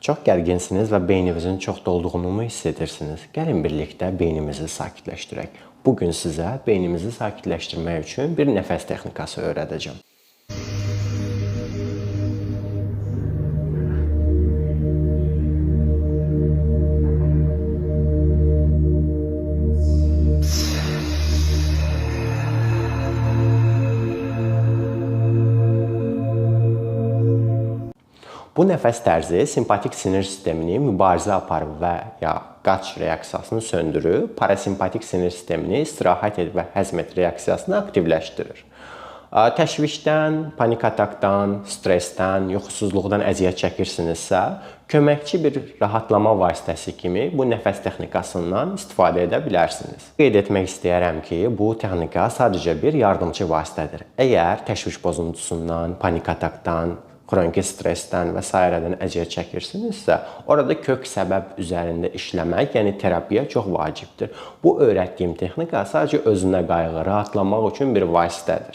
Çox gərginsiniz və beyninizin çox dolduğunu mu hiss edirsiniz? Gəlin birlikdə beynimizi sakitləşdirək. Bu gün sizə beynimizi sakitləşdirmək üçün bir nəfəs texnikası öyrədəcəm. Bu nəfəs tərzi simpatik sinir sistemini mübarizə apar və ya qaç reaksiyasını söndürür, parasimpatik sinir sistemini istirahət et və həzm et reaksiyasını aktivləşdirir. Təşvişdən, panik atakdan, stressdən, yuxusuzluqdan əziyyət çəkirsinizsə, köməkçi bir rahatlama vasitəsi kimi bu nəfəs texnikasından istifadə edə bilərsiniz. Qeyd etmək istəyirəm ki, bu texnika sadəcə bir yardımçı vasitədir. Əgər təşviş pozuntusundan, panik atakdan, xroniki stressdən və sairədən əziyyət çəkirsinizsə, orada kök səbəb üzərində işləmək, yəni terapiya çox vacibdir. Bu öyrətdiyim texnika sadəcə özünə qayğı, rahatlamaq üçün bir vasitədir.